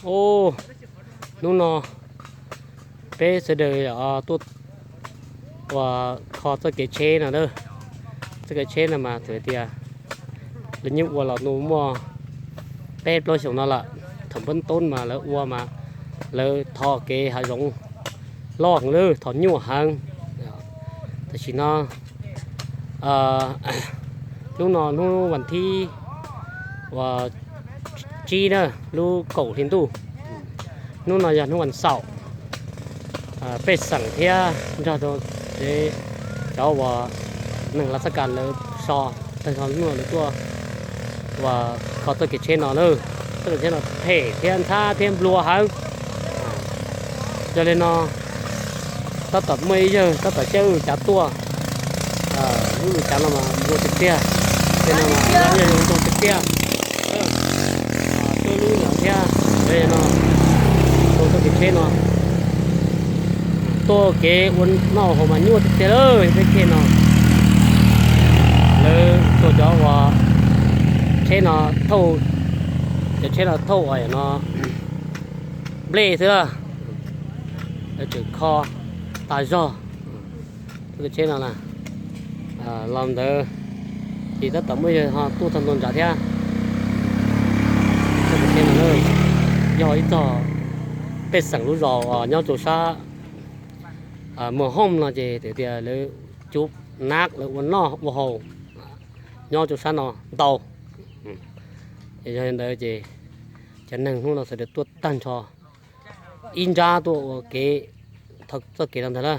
Ub, hnub no peb sawv daws tuaj ua kho txoj kev tsheb no a. Txoj kev tsheb no mas txawm tias lawv yeej ua los nws muaj peb plaub xyoos no lawm. Thaum npawb toob mas lawv ua mas lawv tho kev hav zoov loj heev lawm, tho nyuaj heev. Tam sim no hnub no hnub vas thib uas tsib na, lub kaum hli ntuj. Hnub no yog hnub vas xaum. Pej xeem thiab nrog rau cov uas neeg lav xab kas lawv so, tag nrho hnub no lawv tuaj uas kho txoj kev tsheb no na. Txoj kev tsheb no phem thiab ntxhab thiab nplua heev. Yog li no tab tom muaj ib yawg tab tom caij lub cav tuaj, lub lub cav no mas nplua tiag tiag, tej no mas yog zoo ntuj tiag tiag. Tuaj lub no thiab, no, tuaj txoj kev tsheb no, tuaj kev ua noj haus mas nyuaj tiag tiag lawm peb tsheb no. Lawv tuaj cov uas tsheb no thauj, cov tsheb no thauj uas no nplej xwb, lawv tseem kho tas zog. Txoj kev tsheb no los ntawd ces tab tom muaj yawg ho tuaj txog ntua nrad thiab. Txoj kev tsheb no yog ib txoj pej xeem lub zos uas nyob rau sab Muas Hooj no ces tias lawv cub nab lawv ua noj ua haus nyob rau sab no ntau. Yog li ntawd ces cov neeg hnub no sawv daws tuaj tag nrho ib nrab tuaj ua kev, txoj kev no ntag na.